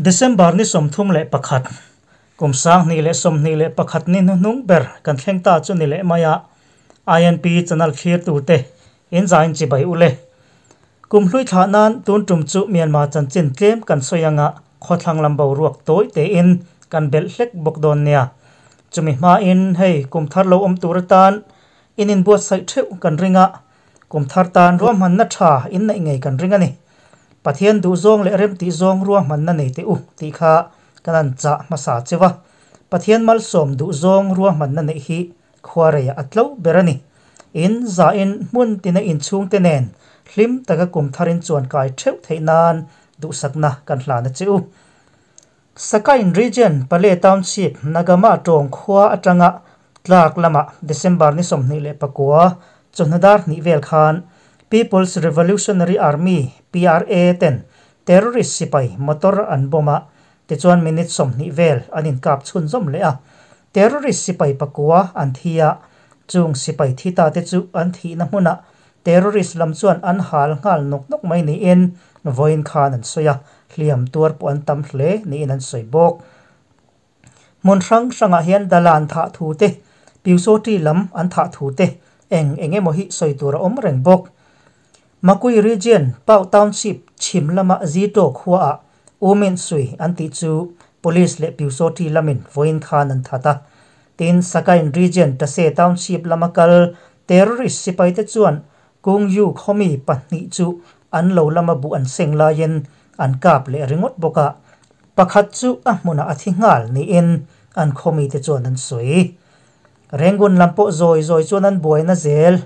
December ni 31, kum 2021 ni hnuhnung ber kan thleng ta chu ni leh mai a, INP channel thlir turte in zain chibai ule. Kum hlui thlah nan tun tum chu Myanmar chanchin tlem kan sawi anga khawthlang lam boruak tawi tein kan belh hlek bawk dawn nia. Chumi hmain hei kum thar lo awm tur atan in inbuatsaih theuh kan ring a, kum thar tan ruahmanna tha in neih ngei kan ring a ni. Pathian duhzawng leh remtih zawng ruahmanna nei teh u tih kha kan han chah hmasa cheu a, Pathian malsawm duhzawng ruahmanna neih hi khuareiah a tlo ber a ni. In zahin hmun tina inchhungte nen hlim taka kum tharin chuan kai theuh theih nan duhsakna kan hlan a che u. Sakain Region, Pale Township, Nagama tawng khua atanga tlak lamah December ni 29 chawhnu dar hnih vel khan People's Revolutionary Army, PRA, ten terrorist sipai motor an bomb a, tichuan minute 20 vel an inkap chhunzawm leh a. Terrorist sipai pakua an thi a, chung sipai thi ta te chu an thihna hmunah terrorist lam chuan an hal nghal nawk nawk mai niin vawiin khan an sawi a, hliam tuar pawh an tam hle niin an sawi bawk. Hmun hrang hrangah hian Dalan thah thu te, Pyusawṭi lam an thah thu te eng eng emaw hi sawi tur a awm reng bawk. Makui Region, Pau Township chhim lama Zito khuaah U Min Sui an tih chu Police leh Pyusawṭi lamin vawiin khan an that a. Tin, Sakain Region Tase Township lama kal terrorist sipaite chuan Kung Yu khawmi pahnih chu an lo lama buh an seng laiin an kap leh ringawt bawk a, pakhat chu a hmunah a thi nghal niin an khawmite chuan an sawi. Rangoon lam pawh zawi zawi chuan an buaina zel.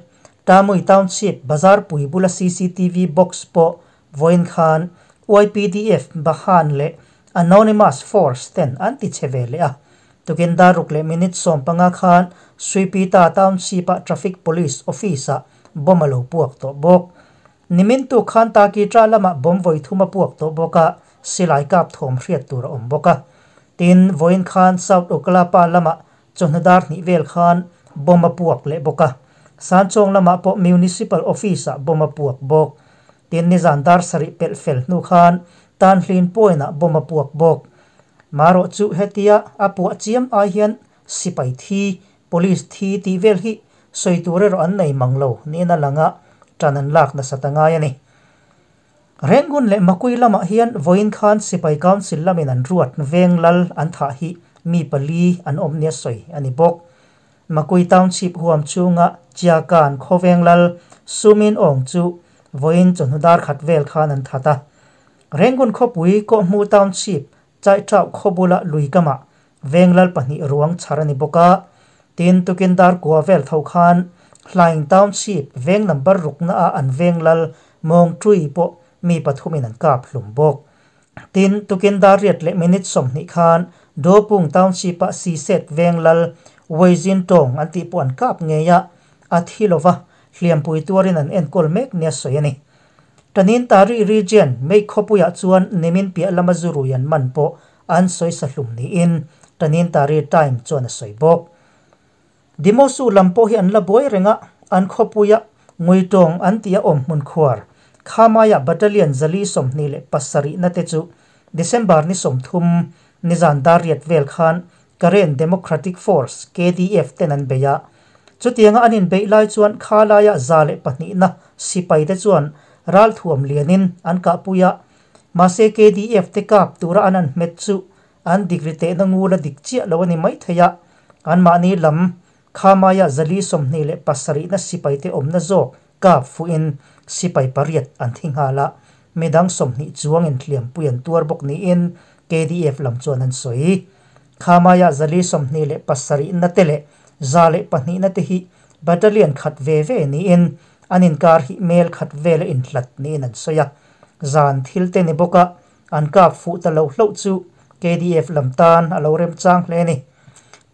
Tamui Township bazar pui bula cctv box pawh vawiin khan YPDF Bahan leh Anonymous Force ten an ti che ve leh a. Tukin dar ruk leh minute 15 khan Suipita Township-a Traffic Police Office-ah bomb a lo puak tawh bawk. Nimin tuk khan Taki Tra lamah bomb vawi thum a puak tawh bawk a, silai kap thawm hriat tur a awm bawk a. Tin, vawiin khan South Okalapa lamah chawhnu dar hnih vel khan bomb a puak leh bawk a. Sanchawng lamah pawh Municipal Office-ah bomb a puak bawk. Tin, nizan dar sarih pelh fel hnu khan Tanhlin Point-ah bomb a puak bawk. Marawh chu hetia a puah chiam ai hian sipai thi, police thi tih vel hi sawi tur erawh an nei mang lo niin a lang a, tan an lak nasat a ngai a ni. Rangoon leh Makui lamah hian vawiin khan Sipai Council lamin an ruat veng lal an thah hi mi pali an awm nia sawi a ni bawk. Makui Township huam chhunga Chiakan khawveng lal Sumin Aung chu vawiin chawhnu dar khat vel khan an that a. Rangoon khawpui Kawhmu Township Chaiṭauh khaw bula lui kamah veng lal pahnih ruang chhar a ni bawk a, tin tukin dar kua vel tho khan Hlaing Township veng number ruknaah an veng lal Mawng Ṭui pawh mi pathumin an kap hlum bawk. Tin, tukin dar riat leh minute 20 khan Dopung Township-ah Siset veng lal Weizin Tawng an tih pawh an kap ngei a, a thi lova hliampui tuarin an enkawl mek nia sawi a ni. Tanin Tari Region Mei khawpuiah chuan nimin piah lama zu rui an man pawh an sawi sa hlum niin Tanin Tari Time chuan a sawi bawk. Dimosu lam pawh hi an la buai reng a, an khawpuia Nguitawng an tih a awm hmun khuar Khamaiah Battalion 427 na te chu December ni 30 nizan dar riat vel khan Karen Democratic Force, KDF, ten an bei a. Chutianga an inbeih lai chuan Khalaia 102 na sipai te chuan ralthuam lianin an kahpui a, mahse KDF te kap tura an an hmet chu an dik ri tehna ngul a dik chiah lo a ni mai thei a, anmahni lam Khamaia 127 na sipai te awmna zawk kap fuhin sipai pariat an thi nghal a, midang 20 chuangin hliampui an tuar bawk niin KDF lam chuan an sawi. Khamaia 127 na te leh 102 na te hi battalion khat ve ve niin an inkar hi mel khat vela inhlat niin an sawi a. Zan thil te ni bawk a, an kap fuh ta lo hloh chu KDF lam tan a lo remchang hle a ni.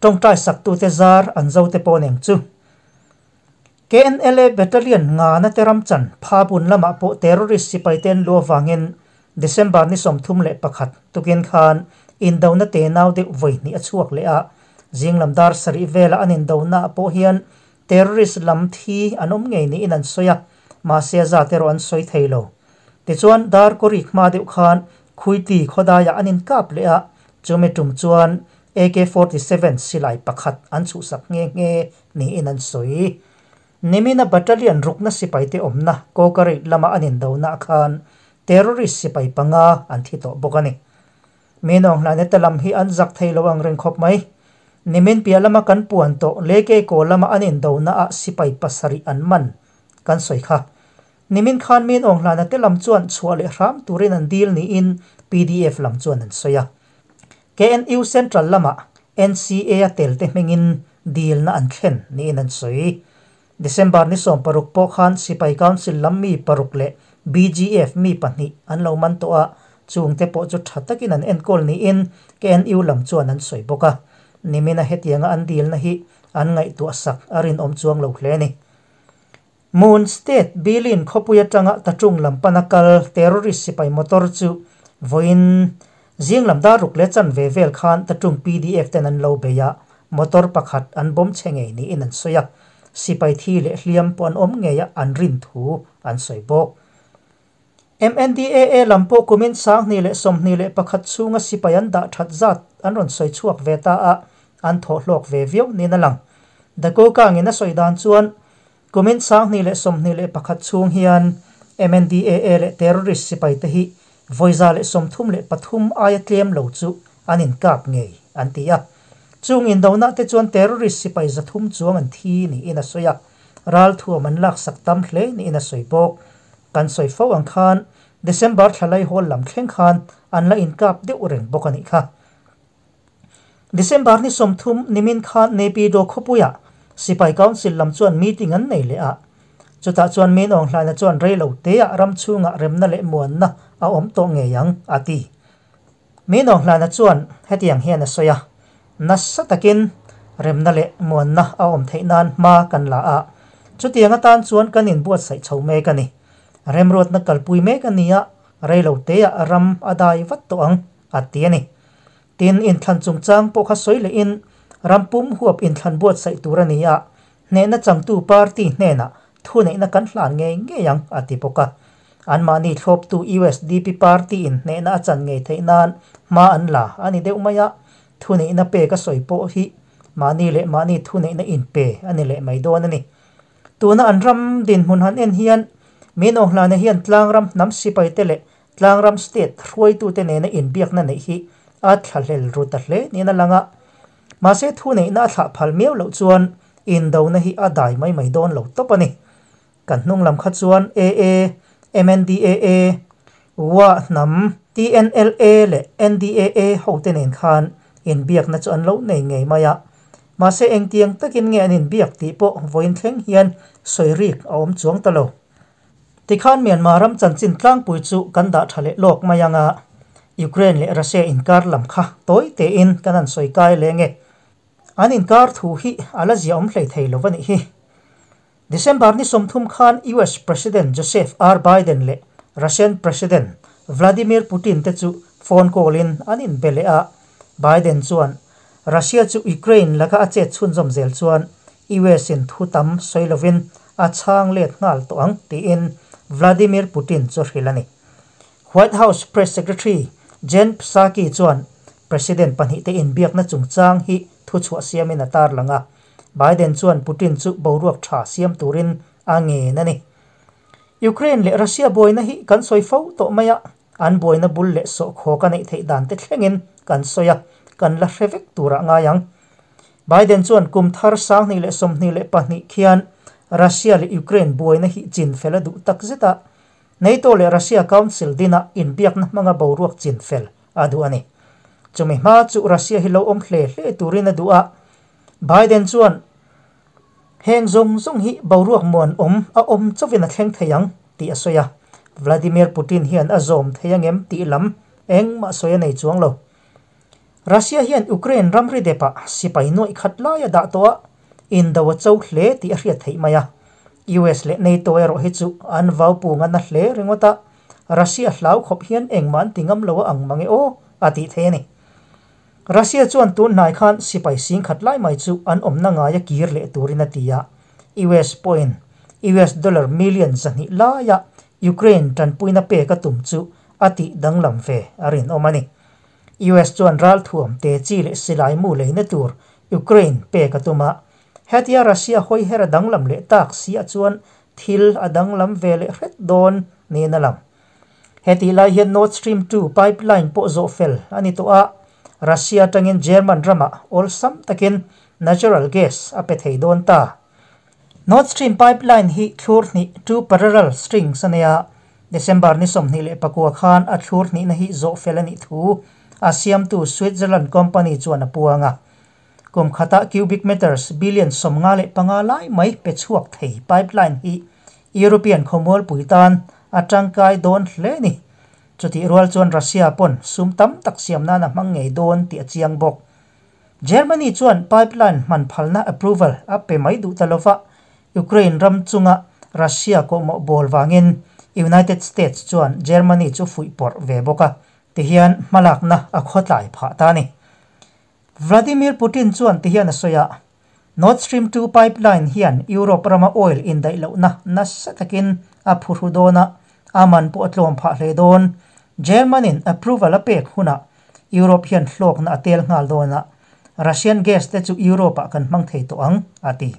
Tawngtai saktute zar an zo te pawh neng chu. KNLA Battalion nga na te ram chan Phabun lamah pawh terrorist sipai te an lu avangin December ni 31 tukin khan indona te nau deuh vawi hnih a chhuak leh a, zinglam dar sarih vela an indona ah pawh hian terrorist lam thi an awm ngei niin an sawi a, mahse a zat erawh an sawi thei lo. Tichuan dar kawrik hma deuh khan Khuiti khawdaiah an inkap leh a, chumi tum chuan AK-47 silai pakhat an chhuhsak nghe nghe niin an sawi. Nimina battalion rukna sipaite awmna Kawkareit lama an indonaah khan terrorist sipai panga an thi tawh bawk a ni. Minawng hlahnete lam hi an zak thei lo ang reng khawp mai. Nimin piah lama kan puan tawh Leke kaw lama an indonaah sipai pasarih an man kan sawi kha. Nimin khan Minawng hlahnete lam chuan chhuah leh hram turin an dil niin pdf lam chuan an sawi a. KNU Central lamah NCA a telte hmingin dilna an thlen niin an sawi. December ni 16 pawh khan Sipai Council lam mi paruk leh BGF mi pahnih an lo man tawh a, chungte pawh chu tha takin an enkawl niin KNU lam chuan an sawi bawk a. Nimina hetianga an dilna hi an ngaihtuahsak a rinawm chuang lo hle a ni. Mon State Bilin khawpui atanga Tachung lam pana kal terrorist sipai motor chu vawiin zing lam dar ruk leh chanve vel khan Tachung pdf ten an lo bei a, motor pakhat an bomb chhe ngei niin an sawi a, sipai thi leh hliam pawh an awm ngei a an rin thu an sawi bawk. MNDAA lam pawh kumin 2021 chhunga sipai an dah that zat an rawn sawi chhuak ve ta a, an thawh hlawk ve viau niin a lang. Dakokangin a sawi dan chuan Kumin 2021 chhung hian MNDAA leh terrorist sipaite hi vawi 133 aia tlem lo chu an inkap ngei an ti a. Chung indona te chuan terrorist sipai 300 chuang an thi niin a sawi a, ralthuam an laksak tam hle niin a sawi bawk. Kan sawi fo ang khan December thlalai hawl lam thleng khan an la inkap deuh reng bawk a nih kha. December ni 30 nimin khan Naypyidaw khawpuiah Sipai Council lam chuan meeting an nei leh a, chutah chuan Min Aung Hlaina chuan rei lo teah ram chhungah remna leh muanna a awm tawh ngei ang a ti. Min Aung Hlaina chuan hetiang hian a sawi a, Nasa takin remna leh muanna a awm theih nan hma kan la a, chutiang atan chuan kan inbuatsaih chho mek a ni. Remruatna kalpui mek a ni a, rei lo teah ram a dai vat tawh ang a ti a ni. Tin, inthlan chungchang pawh kha sawi lehin ram pum huap inthlan buatsaih tur a ni a, hnehna changtu party hnenah thuneihna kan hlan ngei ngei ang, a ti bawk a. Anmahni thlawptu usdp party-in hnehna a chan ngei theih nan hma an la a ni deuh mai a, thuneihna pek a sawi pawh hi mahni leh mahni thuneihna inpe a ni leh mai dawn a ni. Tuna an ram dinhmun han en hian Min Aung Hlaing hian tlangram hnam sipaite leh Tlangram State hruaitute nena inbiakna neih hi a thlahlel ru ta hle niin a lang a. Mahse thuneihna a thlah phal miau loh chuan indona hi a dai mai mai dawn lo tawp a ni. Kan hnung lam kha chuan AA, MNDAA, Wa hnam, TNLA leh NDAA hote nen khan inbiakna chu an lo nei ngei mai a. Mahse engtiang takin nge an inbiak tih pawh vawiin thleng hian sawi rik a awm chuang ta lo. Tikhan Myanmar ram chanchin tlangpui chu kan dah tha leh lawk mai ang a, Ukraine leh Russia inkar lam kha tawi tein kan han sawi kai leng e. An inkar thu hi a la ziahawm hlei thei lo a nih hi. December ni 30 khan US President Joseph R. Biden leh Russian President Vladimir Putin te chu phone call in an inbe leh a, Biden chuan Russia chu Ukraine laka a chet chhunzawm zel chuan US in thu tam sawi lovin a chhang let nghal tawh ang tiin Vladimir Putin chu hrilh a ni. White House Press Secretary Jen Psaki chuan President pahnihte inbiakna chungchang hi thuchhuah siamin a tarlang a, Biden chuan Putin chu boruak tha siam turin a ngen a ni. Ukraine leh Russia buaina hi kan sawi fo tawh mai a, an buaina bul leh sawhkhawk a neih theih dan te thlengin kan sawi a, kan la hre vek turah ngai ang. Biden chuan kum thar 2022 khian Russia leh Ukraine buaina hi chin fel a duh tak zet a, NATO leh Russia Council dinah inbiakna hmanga boruak chin fel a duh a ni. Chumi hma chu Russia hi lo awm hle hle turin a duh a, Biden chuan heng zawng zawng hi boruak muanawm a awm chauhin a thleng thei ang tih a sawi a, Vladimir Putin hian a zawm thei angem tih lam engmah sawi a nei chuang lo. Russia hian Ukraine ramri depah sipai nuaih khat lai a dah tawh a, indo a cho hle tih a hriat theih mai a. US leh NATO erawh hi chu an vau pung a na hle ringawt a, Russia hlau khawp hian engmah an ti ngam lo a ang mang e aw, a tih thei a ni. Russia chuan tun hnai khan sipai sing khat lai mai chu an awmna ngaia kir leh turin a ti a, US pawhin US dollar million 200 laia Ukraine tanpuina pek a tum chu a tih danglam ve a rinawm a ni. US chuan ralthuam te chi leh silai mu leina tur Ukraine pek a tum a, hetia Russia hawi her a danglam leh tak siah chuan thil a danglam ve leh hret dawn niin a lang. Hetih lai hian Nord Stream 2 pipeline pawh zawh fel a ni tawh a, Russia atangin German ramah awlsam takin natural gas a pe thei dawn ta. Nord Stream pipeline hi thlur hnih, two parallel strings, a nei a, December ni 29 khan a thlur hnihna hi zawh fel a nih thu a siamtu Switzerland company chuan a puang a. Kum khata cubic meters billion 55 lai mai pe chhuak thei pipeline hi European khawmualpui tan a tangkai dawn hle ni. Chutih rual chuan Russia pawn sum tam tak siam nan a hmang ngei dawn tih a chiang bawk. Germany chuan pipeline hman phalna approval a pe mai duh ta lova, Ukraine ram chunga Russia kawhmawh bawl vangin United States chuan Germany chu fuih pawrh ve bawk a, tihian hmalakna a khawtlai phah ta a ni. Vladimir Putin chuan tihian a sawi a, Nord Stream 2 pipeline hian Europe rama oil indaih lohna nasa takin a phuhru dawn a, a man pawh a tlawm phah hle dawn. German-in approval a pek hunah Europe hian hlawkna a tel nghal dawn a, Russian gas te chu Europe-ah kan hmang thei tawh ang, a ti.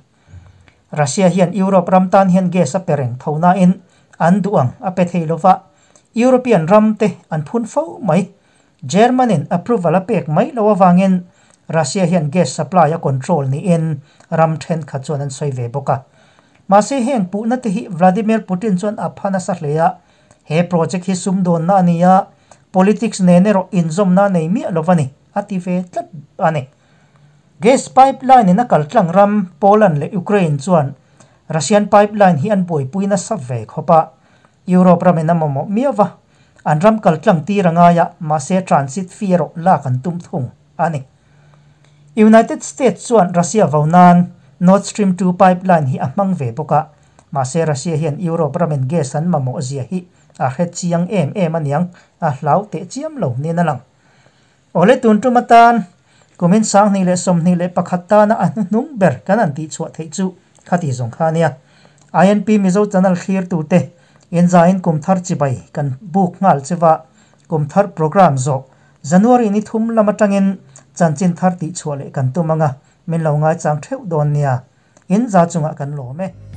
Russia hian Europe ram tan hian gas a pe reng tho nain an duh ang a pe thei lova, European ram te an phun fo mai. German-in approval a pek mai loh avangin Russia hian gas supply a control niin ram thenkhat chuan an sawi ve bawk a. Mahse heng puhna te hi Vladimir Putin chuan a pha nasa hle a, he project hi sumdawnna a ni a, politics nen erawh inzawmna a nei miah lo a ni, a ti ve tlat a ni. Gas pipeline in a kal tlang ram Poland leh Ukraine chuan Russian pipeline hi an buaipui nasa ve khawp a, Europe ramin a mamawh miau va, an ram kal tlang tir a ngai a, mahse transit fee erawh lak an tum thung a ni. United States chuan Russia vo nan Nord Stream 2 pipeline hi a hmang ve bawk a, mahse Russia hian Europe ramin gas an mamawh zia hi a hre chiang em em aniang, a hlau teh chiam lo niin a lang. Awle tun tum atan kumin 2021 tana a hnuhnung ber kan han tihchhuah theih chu khati zawng kha a nia. INP Mizo Channel thlirtute inzaiin kum thar chibai kan buk nghal cheva kum thar programme zawh January ni thum lam atangin chanchin thar tihchhuah leh kan tum anga min lo ngaichang theuh dawn nia. Inza chungah kan lawm e.